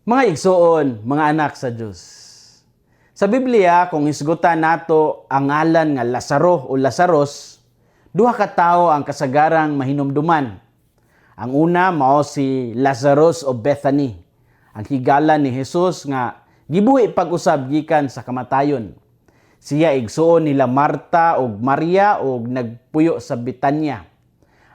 Mga igsuon, mga anak sa Dios. Sa Biblia, kung hisgutan nato ang ngalan nga Lazaro o Lazaros, duha ka tawo ang kasagarang mahinumduman. Ang una mao si Lazarus of Bethany, ang higala ni Jesus nga gibuhi pag-usab gikan sa kamatayon. Siya igsuon nila Marta ug Maria ug nagpuyo sa Betanya.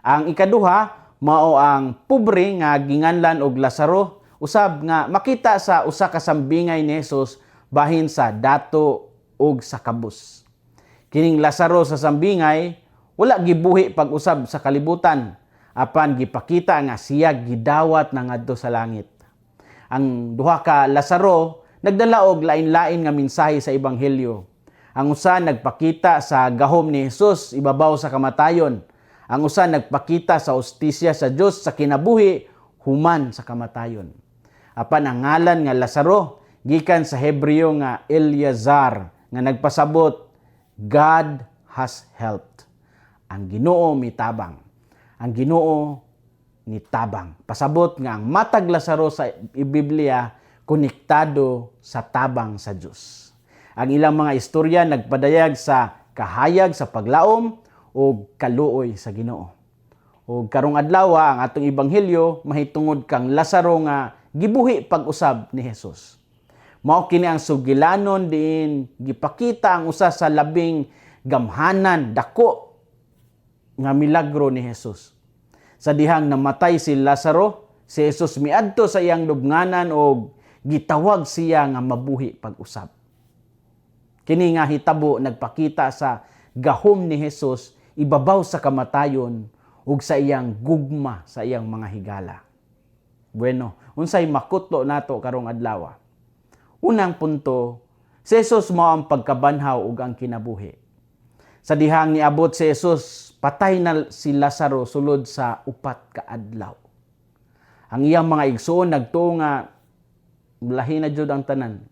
Ang ikaduha mao ang pobre nga ginganlan og Lazaro, usab nga makita sa usa ka sambingay ni Jesus bahin sa dato ug sa kabus. Kining Lazaro sa sambingay wala gibuhi pag-usab sa kalibutan, apan gipakita nga siya gidawat na ngadto sa langit. Ang duha ka Lazaro nagdala og lain-lain nga mensahe sa ebanghelyo. Ang usa nagpakita sa gahom ni Jesus ibabaw sa kamatayon. Ang usa nagpakita sa hustisya sa Dios sa kinabuhi human sa kamatayon. Apan ang ngalan nga Lazaro gikan sa Hebreo nga Eleazar nga nagpasabot "God has helped." Ang Ginoo mitabang. Ang Ginoo nitabang. Pasabot nga ang matag Lazaro sa Biblia konektado sa tabang sa Dios. Ang ilang mga istorya nagpadayag sa kahayag sa paglaom o kaluoy sa Ginoo. O karong adlaw, ang atong ebanghelyo mahitungod kang Lazaro nga gibuhi pag-usab ni Jesus. Mao kini ang sugilanon diin gipakita ang usa sa labing gamhanan, dako nga milagro ni Jesus. Sa dihang namatay si Lazaro, si Jesus miadto sa iyang lubnganan og gitawag siya nga mabuhi pag-usab. Kini nga hitabo nagpakita sa gahom ni Jesus ibabaw sa kamatayon ug sa iyang gugma sa iyang mga higala. Bueno, unsay makutlo nato karong adlaw? Unang punto, si Jesus mao ang pagkabanhaw ug ang kinabuhi. Sa dihang niabot si Jesus, patay na si Lazaro sulod sa 4 ka adlaw. Ang iyang mga igsuon nagtuo nga lahi na jud ang tanan.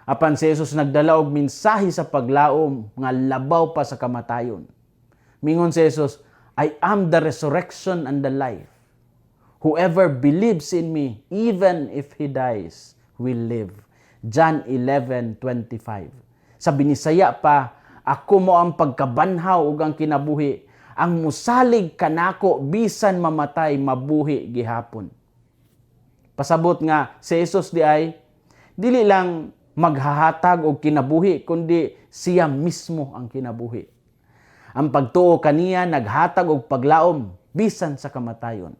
Apan si Jesus nagdala og mensahe sa paglaom nga labaw pa sa kamatayon. Mingon si Jesus, "I am the resurrection and the life. Whoever believes in me, even if he dies, will live." John 11:25. Sa Binisaya pa, "Ako mao ang pagkabanhaw ug ang kinabuhi. Ang musalig kanako bisan mamatay, mabuhi gihapon." Pasabot nga si Jesus diay dili lang maghahatag og kinabuhi kundi siya mismo ang kinabuhi. Ang pagtuo kaniya naghatag og paglaom bisan sa kamatayon.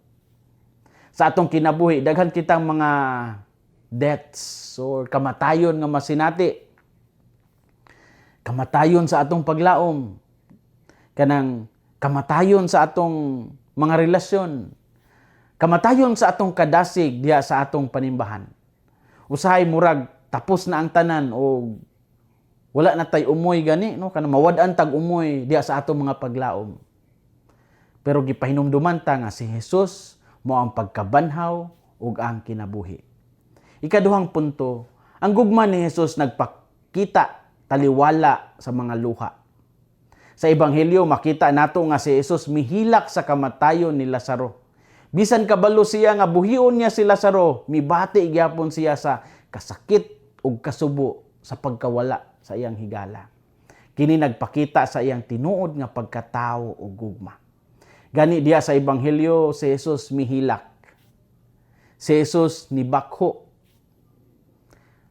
Sa atong kinabuhi, daghan kitang mga deaths or kamatayon nga masinati. Kamatayon sa atong paglaom, kanang kamatayon sa atong mga relasyon, kamatayon sa atong kadasig diha sa atong panimbahan. Usahay murag tapos na ang tanan o wala na tay umoy gani, no, kanang mawad-an tag umoy diha sa atong mga paglaom. Pero gipahinumduman ta nga si Jesus mao ang pagkabanhaw ug ang kinabuhi. Ikaduhang punto, ang gugma ni Jesus nagpakita taliwala sa mga luha. Sa ebanghelyo, makita nato nga si Jesus mihilak sa kamatayon ni Lazaro. Bisan kabalo siya nga buhion niya si Lazaro, mibati gyapon siya sa kasakit ug kasubo sa pagkawala sa iyang higala. Kini nagpakita sa iyang tinuod nga pagkatawo ug gugma. Gani diha sa ebanghelyo, si Jesus mihilak. Si Jesus nibakho.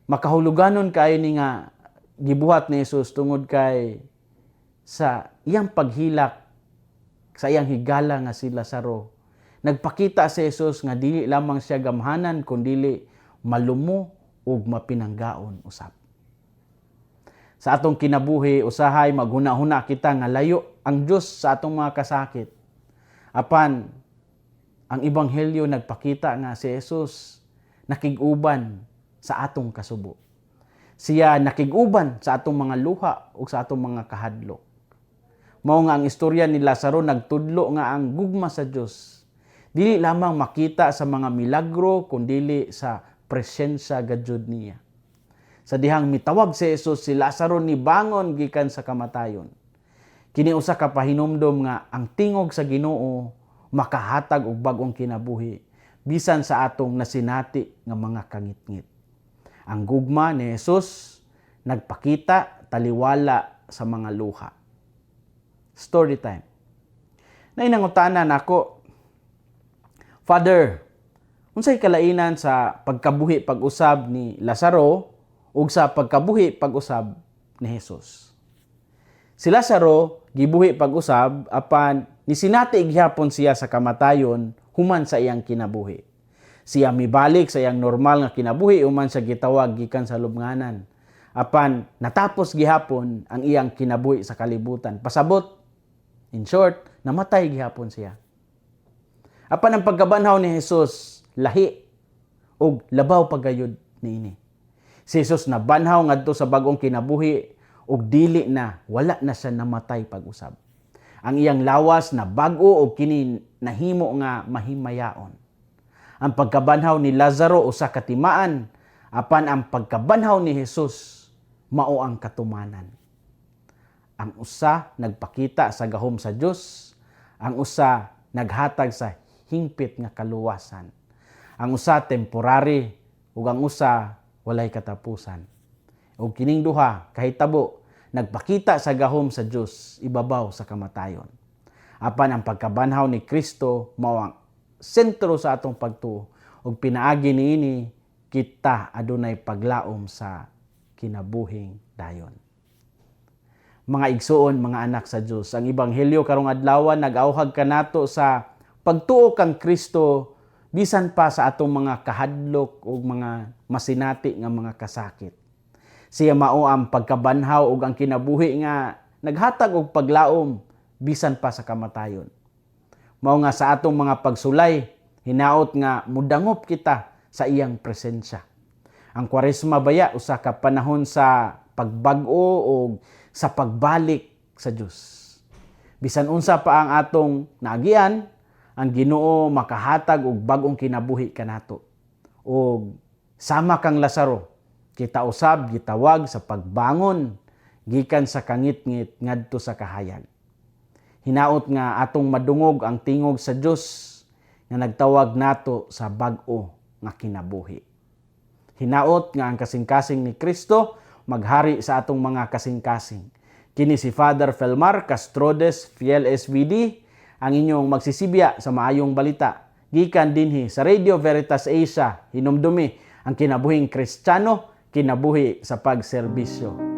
Makahuluganon kaayo ni nga gibuhat ni Jesus tungod kay sa iyang paghilak sa iyang higala nga si Lazaro, nagpakita si Jesus nga dili lamang siya gamhanan kundili malumo ug mapinanggaon usab. Sa atong kinabuhi, usahay maghuna-huna kita nga layo ang Dios sa atong mga kasakit. Apan ang ebanghelyo nagpakita nga si Jesus nakig-uban sa atong kasubo. Siya nakig-uban sa atong mga luha ug sa atong mga kahadlok. Mao nga ang istorya ni Lazaro nagtudlo nga ang gugma sa Dios dili lamang makita sa mga milagro kundili sa presensya gajud niya. Sa dihang mitawag si Jesus, si Lazaro nibangon gikan sa kamatayon. Kini usa ka pahinumdom nga ang tingog sa Ginoo makahatag og bag-ong kinabuhi. bisan sa atong nasinati nga mga kangitngit. Ang gugma ni Jesus nagpakita taliwala sa mga luha. Story time. Naay nangutana nako, "Father, unsay kalainan sa pagkabuhi pag-usab ni Lazaro ug sa pagkabuhi pag-usab ni Jesus?" Si Lazaro gibuhi pag-usab, apan nisinati gihapon siya sa kamatayon human sa iyang kinabuhi. Siya mibalik sa iyang normal nga kinabuhi human siya gitawag gikan sa lubnganan. Apan natapos gihapon ang iyang kinabuhi sa kalibutan. Pasabot, in short, namatay gihapon siya. Apan ang pagkabanhaw ni Jesus lahi ug labaw pagayod niini. Si Jesus nabanhaw ngadto sa bag-ong kinabuhi ug dili na, wala na siya namatay pag-usab. Ang iyang lawas na bag-o og kini nahimo nga mahimayaon. Ang pagkabanhaw ni Lazaro usa ka timaan, apan ang pagkabanhaw ni Jesus mao ang katumanan. Ang usa nagpakita sa gahom sa Dios, ang usa naghatag sa hingpit nga kaluwasan. Ang usa temporary ug ang usa walay katapusan. Ug kining duha kahitabo nagpakita sa gahom sa Dios ibabaw sa kamatayon. Apan ang pagkabanhaw ni Kristo mao ang sentro sa atong pagtuo ug pinaagi niini kita adunay paglaom sa kinabuhing dayon. Mga igsuon, mga anak sa Dios, ang ebanghelyo karong adlaw nag-awhag kanato sa pagtuo kang Kristo bisan pa sa atong mga kahadlok ug mga masinati nga mga kasakit. Siya mao ang pagkabanhaw ug ang kinabuhi nga naghatag og paglaom bisan pa sa kamatayon. Mao nga sa atong mga pagsulay, hinaot nga mudangop kita sa iyang presensya. Ang Kwaresma baya usa ka panahon sa pagbag-o o sa pagbalik sa Dios. Bisan unsa pa ang atong naagian, ang Ginoo makahatag og bag-ong kinabuhi kanato. Og sama kang Lazaro, kita usab gitawag sa pagbangon gikan sa kangitngit ngadto sa kahayag. Hinaot nga atong madungog ang tingog sa Dios nga nagtawag nato sa bag-o nga kinabuhi. Hinaot nga ang kasing-kasing ni Kristo maghari sa atong mga kasing-kasing. Kini si Father Felmar Castrodes, Fiel SVD, ang inyong magsisibya sa maayong balita. Gikan dinhi sa Radio Veritas Asia, hinumdumi ang kinabuhing Kristiyano, kinabuhi sa pagserbisyo.